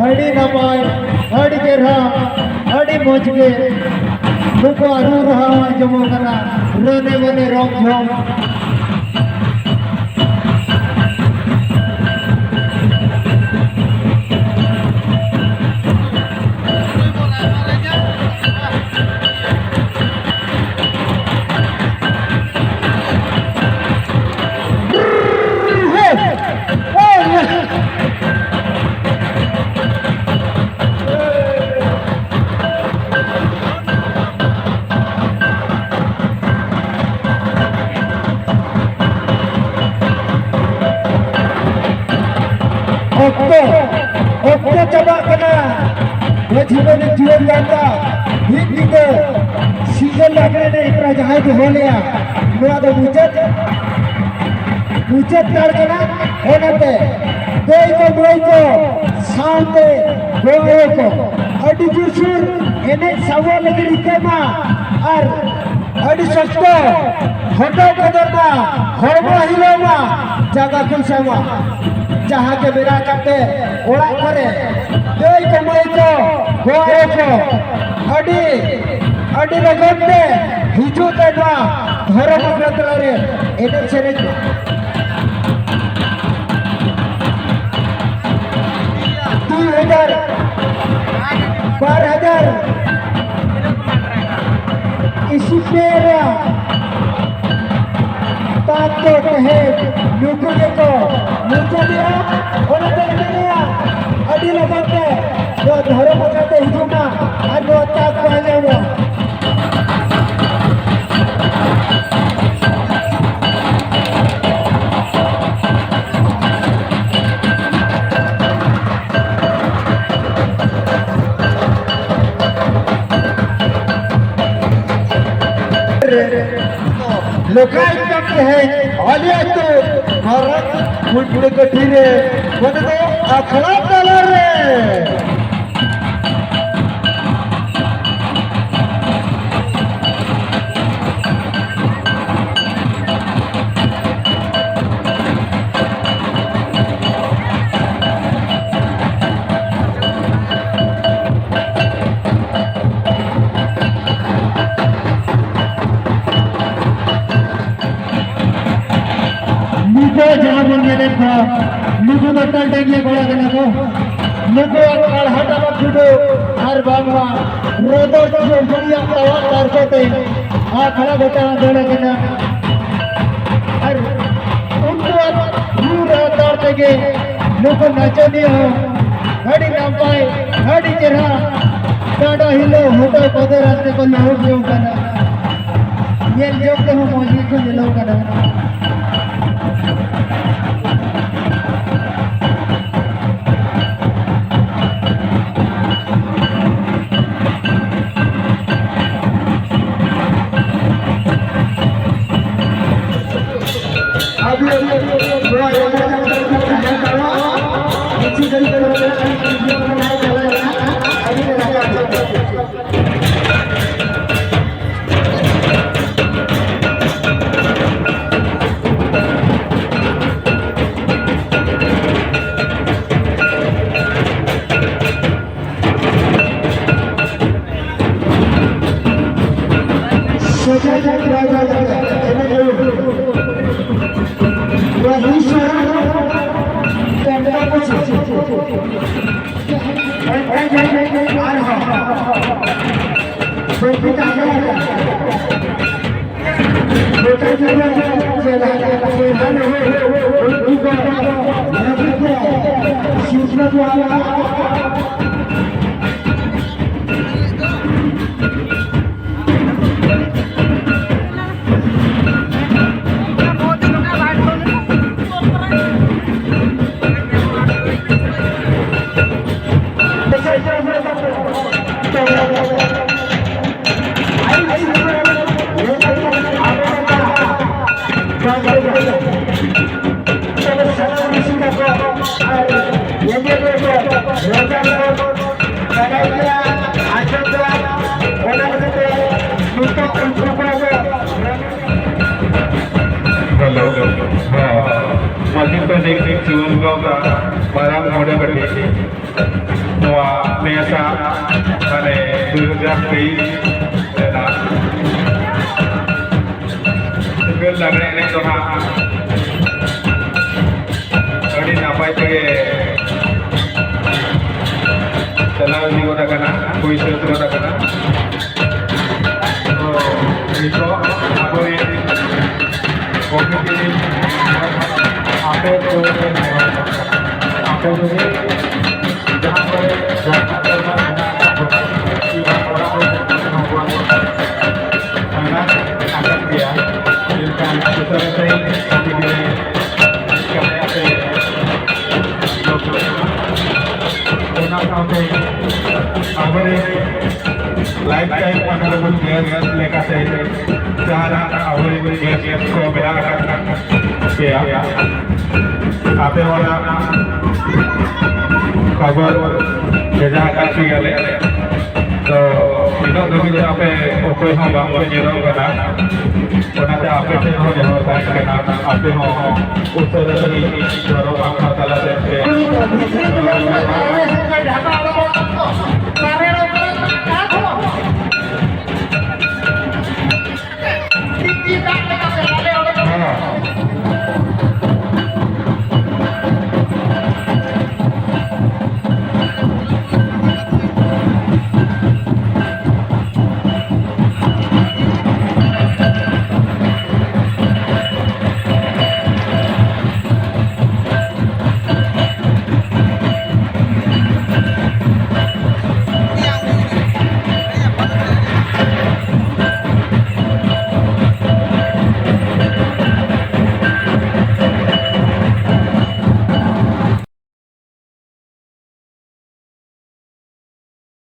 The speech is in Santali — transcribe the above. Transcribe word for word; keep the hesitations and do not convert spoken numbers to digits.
ᱟᱹᱰᱤ ᱱᱟᱯᱟᱭ, ᱟᱹᱰᱤ ᱪᱮᱦᱨᱟ, ᱟᱹᱰᱤ ᱢᱚᱡᱽ ᱜᱮ ᱱᱩᱠᱩᱣᱟᱜ ᱨᱩ ᱨᱟᱦᱟ ᱟᱸᱡᱚᱢᱚᱜ ᱠᱟᱱᱟ, ᱨᱟᱱᱮ ᱢᱟᱱᱮ ᱨᱚᱝ ᱡᱷᱚᱝ᱾ ᱚᱠᱛᱚ, ᱚᱠᱛᱚ ᱪᱟᱵᱟᱜ ᱠᱟᱱᱟ᱾ ᱢᱟᱹᱡᱷᱤ ᱵᱟᱵᱟ ᱡᱩᱣᱟᱹᱱ ᱜᱟᱶᱛᱟ ᱢᱤᱫ ᱧᱤᱫᱟᱹ ᱥᱤᱸᱜᱟᱹᱲ ᱞᱟᱜᱽᱲᱮ ᱮᱱᱮᱡ ᱦᱮᱯᱨᱟᱣ ᱡᱟᱦᱟᱸᱭ ᱫᱚᱦᱚ ᱞᱮᱜᱼᱟ, ᱱᱚᱣᱟ ᱫᱚ ᱢᱩᱪᱟᱹᱫ, ᱢᱩᱪᱟᱹᱫ ᱛᱟᱲ ᱠᱟᱱᱟ᱾ ᱚᱱᱟᱛᱮ ᱫᱟᱹᱭ ᱠᱚ, ᱢᱟᱹᱭ ᱠᱚ ᱥᱟᱶᱛᱮ ᱜᱚ ᱟᱭᱳ ᱠᱚ ᱟᱹᱰᱤ ᱡᱳᱨᱥᱳᱨ ᱮᱱᱮᱡ ᱥᱟᱵᱚᱜ ᱞᱟᱹᱜᱤᱫ ᱨᱤᱠᱟᱹᱭ ᱢᱟ᱾ ᱟᱨ ᱟᱹᱰᱤ ᱥᱚᱠᱛᱚ ᱦᱚᱴᱚᱜ ᱠᱚᱫᱚᱨ ᱢᱟ, ᱦᱚᱲᱢᱚ ᱦᱤᱞᱟᱹᱣ ᱢᱟ, ᱡᱟᱸᱜᱟ ᱠᱚ ᱥᱟᱵ ᱢᱟ᱾ ᱡᱟᱦᱟᱸ ᱜᱮ ᱢᱮᱱᱟᱜ ᱠᱟᱛᱮ ᱚᱲᱟᱜ ᱠᱚᱨᱮ ᱫᱟᱹᱭ ᱠᱚ, ᱢᱟᱹᱭ ᱠᱚ, ᱜᱚ ᱟᱭᱳ ᱠᱚ ᱟᱹᱰᱤ, ᱟᱹᱰᱤ ᱞᱚᱜᱚᱱ ᱛᱮ ᱦᱤᱡᱩᱜ ᱛᱮ ᱱᱚᱣᱟ ᱫᱷᱚᱨᱚᱢ ᱟᱠᱷᱲᱟ ᱛᱟᱞᱟᱨᱮ ᱮᱱᱮᱡ ᱥᱮᱨᱮᱧ ᱫᱩ ᱦᱟᱡᱟᱨ, ᱵᱟᱨ ᱦᱟᱡᱟᱨ ᱤᱥᱤ ᱯᱮ ᱨᱮᱭᱟᱜ ᱛᱟᱠ ᱫᱚ ᱛᱮᱦᱮᱧ ᱱᱩᱠᱩ ᱜᱮᱠᱚ ᱢᱩᱪᱟᱹᱫᱮᱜᱼᱟ᱾ ᱚᱱᱟᱛᱮ ᱢᱮᱱᱮᱜᱼᱟ, ᱟᱹᱰᱤ ᱞᱚᱜᱚᱱ ᱛᱮ ᱱᱚᱣᱟ ᱫᱷᱚᱨᱚᱢ ᱟᱠᱷᱲᱟ ᱛᱮ ᱦᱤᱡᱩᱜ ᱢᱟ ᱟᱨ ᱱᱚᱣᱟ ᱛᱟᱠ ᱵᱟᱭ ᱧᱟᱢᱚᱜᱼᱟ᱾ ᱞᱮᱠᱷᱟ ᱤᱱᱠᱟᱢ ᱛᱮᱦᱮᱧ ᱟᱞᱮ ᱟᱹᱛᱩ ᱢᱟᱨᱟᱝ ᱠᱩᱲᱠᱩᱲᱤ ᱠᱟᱹᱴᱷᱤ ᱨᱮ ᱢᱟᱱᱮ ᱫᱚ ᱟᱠᱷᱲᱟ ᱛᱟᱞᱟ ᱨᱮ᱾ ᱱᱩᱠᱩ ᱫᱚ ᱴᱟᱞᱴᱟᱝᱜᱤᱭᱟᱹ ᱠᱚᱲᱟ ᱠᱟᱱᱟ ᱠᱚ᱾ ᱱᱩᱠᱩᱣᱟᱜ ᱠᱟᱲᱦᱟ ᱴᱟᱢᱟᱠ ᱴᱩᱰᱩ ᱟᱨ ᱵᱟᱝᱢᱟ ᱨᱚᱫᱚᱨ ᱪᱩᱨ ᱵᱩᱲᱤᱭᱟᱜ ᱛᱟᱣᱟᱜ ᱛᱟᱨᱠᱚ ᱛᱮ ᱟᱠᱷᱲᱟ ᱜᱚᱴᱟ ᱫᱟᱹᱲ ᱟᱠᱟᱱᱟ᱾ ᱟᱨ ᱩᱱᱠᱩᱣᱟᱜ ᱨᱩ ᱨᱟᱦᱟ ᱛᱟᱲ ᱛᱮᱜᱮ ᱱᱩᱠᱩ ᱱᱟᱪᱚᱱᱤᱭᱟᱹ ᱦᱚᱸ ᱟᱹᱰᱤ ᱱᱟᱯᱟᱭ, ᱟᱹᱰᱤ ᱪᱮᱦᱨᱟ ᱰᱟᱸᱰᱟ ᱦᱤᱞᱟᱹᱣ ᱦᱚᱴᱚ ᱠᱚᱫᱚᱨ ᱟᱛᱮ ᱠᱚ ᱞᱩᱦᱩᱠ ᱡᱚᱝ ᱠᱟᱱᱟ᱾ ᱧᱮᱞ ᱡᱚᱝ ᱛᱮᱦᱚᱸ ᱢᱚᱡᱽ ᱜᱮᱠᱚ ᱧᱮᱞᱚᱜ ᱠᱟᱱᱟ᱾ ᱟᱹᱰᱤ ᱟᱹᱰᱤ ᱱᱚᱣᱟ ᱮᱞᱟᱠᱟ ᱨᱮ ᱛᱟᱦᱮᱸ ᱠᱟᱱᱟ᱾ ᱠᱤᱪᱷᱩ ᱫᱤᱱ ᱯᱚᱨᱮ ᱟᱹᱰᱤ ᱱᱟᱯᱟᱭ ᱪᱟᱞᱟᱣ ᱮᱱᱟ᱾ ᱟᱹᱰᱤ ᱱᱟᱯᱟᱭ᱾ ᱥᱮᱪᱮᱫ ᱨᱟᱡᱟ ᱞᱮᱠᱟ ᱮᱱᱮᱡ ᱦᱩᱭᱩᱜ᱾ ᱱᱚᱣᱟ ᱦᱤᱸᱥ ᱟᱨ ᱴᱟᱺᱰᱟ ᱠᱚ ᱪᱮᱫ? ᱟᱨᱦᱚᱸ ᱵᱟᱹᱲᱛᱤ ᱛᱟᱦᱮᱸ ᱞᱮᱱᱟ᱾ ᱱᱚᱛᱮ ᱡᱮᱢᱚᱱ ᱪᱮᱦᱨᱟ, ᱪᱮᱦᱨᱟ ᱨᱮ ᱩᱱᱠᱩ ᱠᱚ ᱞᱟᱹᱜᱤᱫ ᱛᱮ ᱥᱤᱠᱷᱱᱟᱹᱛ ᱧᱟᱢᱚᱜᱼᱟ᱾ ᱵᱟᱰᱟᱭ ᱜᱮᱭᱟ, ᱟᱸᱡᱚᱢ ᱜᱮᱭᱟ, ᱚᱱᱟ ᱠᱷᱟᱹᱛᱤᱨ ᱛᱮ ᱱᱤᱛᱚᱜ ᱩᱱᱠᱩ ᱠᱚᱲᱟ ᱠᱚ ᱦᱮᱞᱳ, ᱦᱮᱸ, ᱢᱟᱹᱡᱷᱤ ᱯᱟᱨᱟᱱᱤᱠ ᱪᱩᱣᱟᱹᱱ ᱜᱟᱶᱛᱟ ᱢᱟᱨᱟᱝ ᱢᱚᱬᱮ ᱠᱟᱹᱴᱤᱡ ᱱᱚᱣᱟ ᱱᱮᱥᱟ ᱢᱟᱱᱮ ᱫᱩ ᱦᱟᱡᱟᱨ ᱛᱮᱭᱤᱥ ᱨᱮᱱᱟᱜ ᱥᱤᱸᱜᱟᱹᱲ ᱞᱟᱜᱽᱲᱮ ᱮᱱᱮᱡ ᱫᱚ ᱦᱟᱸᱜ ᱛᱮᱜᱮ ᱪᱟᱞᱟᱣ ᱤᱫᱤ ᱜᱚᱫ ᱟᱠᱟᱱᱟ, ᱦᱩᱭ ᱥᱟᱹᱛ ᱜᱚᱫ ᱟᱠᱟᱱᱟ᱾ ᱛᱚ, ᱱᱤᱛᱚᱜ ᱟᱵᱚᱨᱮᱱ ᱠᱚᱢᱤᱴᱤ ᱟᱯᱮ ᱠᱚ, ᱟᱯᱮ ᱠᱚᱜᱮ ᱡᱟᱦᱟᱸ ᱠᱚᱨᱮ ᱡᱟᱦᱟᱸ ᱠᱚᱨᱮ ᱢᱮᱱᱟᱜ ᱟᱠᱟᱫ ᱵᱚᱱᱟ, ᱠᱤ ᱵᱟᱝ ᱚᱲᱟᱜ ᱨᱮ ᱱᱚᱣᱟ ᱠᱚ ᱢᱮᱱᱟᱜ ᱟᱠᱟᱫ ᱜᱮᱭᱟ, ᱢᱮᱱᱠᱷᱟᱱ ᱩᱥᱟᱹᱨᱟ ᱥᱟᱺᱦᱤᱡ ᱠᱚᱢᱤᱴᱤ ᱨᱮ ᱦᱮᱡ ᱠᱟᱛᱮ ᱟᱯᱮ ᱚᱱᱟ ᱥᱟᱶᱛᱮ ᱟᱵᱚᱨᱮᱱ lifetime honorable guest ᱞᱮᱠᱟᱛᱮ ᱡᱟᱦᱟᱸ ᱟᱵᱚᱨᱮᱱ guest ᱠᱚ ᱢᱮᱱᱟᱜ ᱟᱠᱟᱫ ᱯᱮᱭᱟ, ᱟᱯᱮ ᱚᱱᱟ ᱠᱷᱚᱵᱚᱨ ᱵᱷᱮᱡᱟ ᱟᱠᱟᱫ ᱯᱮᱭᱟᱞᱮ᱾ ᱛᱚ, ᱱᱤᱛᱚᱜ ᱫᱷᱟᱹᱵᱤᱡ ᱛᱮ ᱟᱯᱮ ᱚᱠᱚᱭ ᱦᱚᱸ ᱵᱟᱝ ᱯᱮ ᱧᱮᱞᱚᱜ ᱠᱟᱱᱟ, ᱚᱱᱟᱛᱮ ᱟᱯᱮ ᱴᱷᱮᱱ ᱦᱚᱸ ᱱᱮᱦᱚᱨ ᱛᱟᱦᱮᱱ ᱠᱟᱱᱟ, ᱟᱯᱮ ᱦᱚᱸ ᱩᱥᱟᱹᱨᱟ ᱥᱟᱺᱦᱤᱡ ᱫᱷᱚᱨᱚᱢ ᱟᱠᱷᱲᱟ ᱛᱟᱞᱟᱛᱮ ᱯᱮ